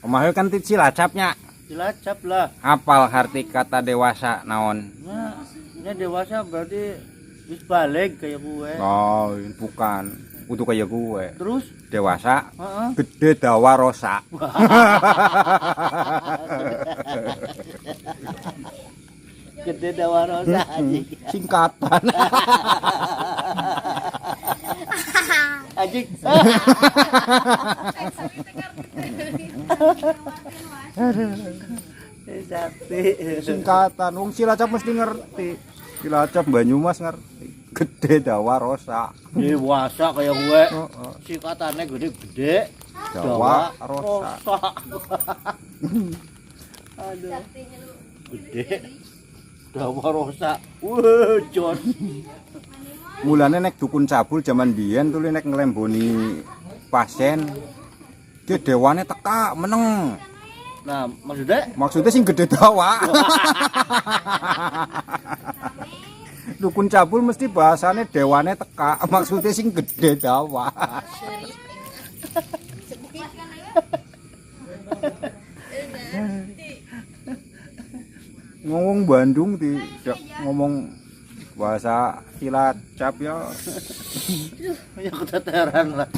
Omahe kan ti Cilacapnya. Cilacap lah. Apal arti kata dewasa naon? Nah, ini dewasa berarti wis balik kayak gue. Oh, bukan. Untuk kayak gue. Terus? Dewasa Heeh. gede dawa rosa. Gede dawa rosa anjing. Singkatan. Anjing. Sakti. Singkatan. Wong Cilacap mesti ngerti. Cilacap Banyumas ngerti. Gede dawa rosa. Dewasa kayak gue. Heeh. Singkatannya gede-gede. Dawa rosa. Aduh. Gede. Dawa rosa. Wah, jos. Mulane nek dukun cabul jaman biyen tuli nek nglemboni pasien ki dewane teka meneng. Nah, maksudnya? Maksudnya sing gede dawa. Dukun cabul mesti bahasane dewane teka, maksudnya sing gede dawa. Ngomong Bandung tidak ngomong bahasa Cilacap ya. Ya keteteran lah.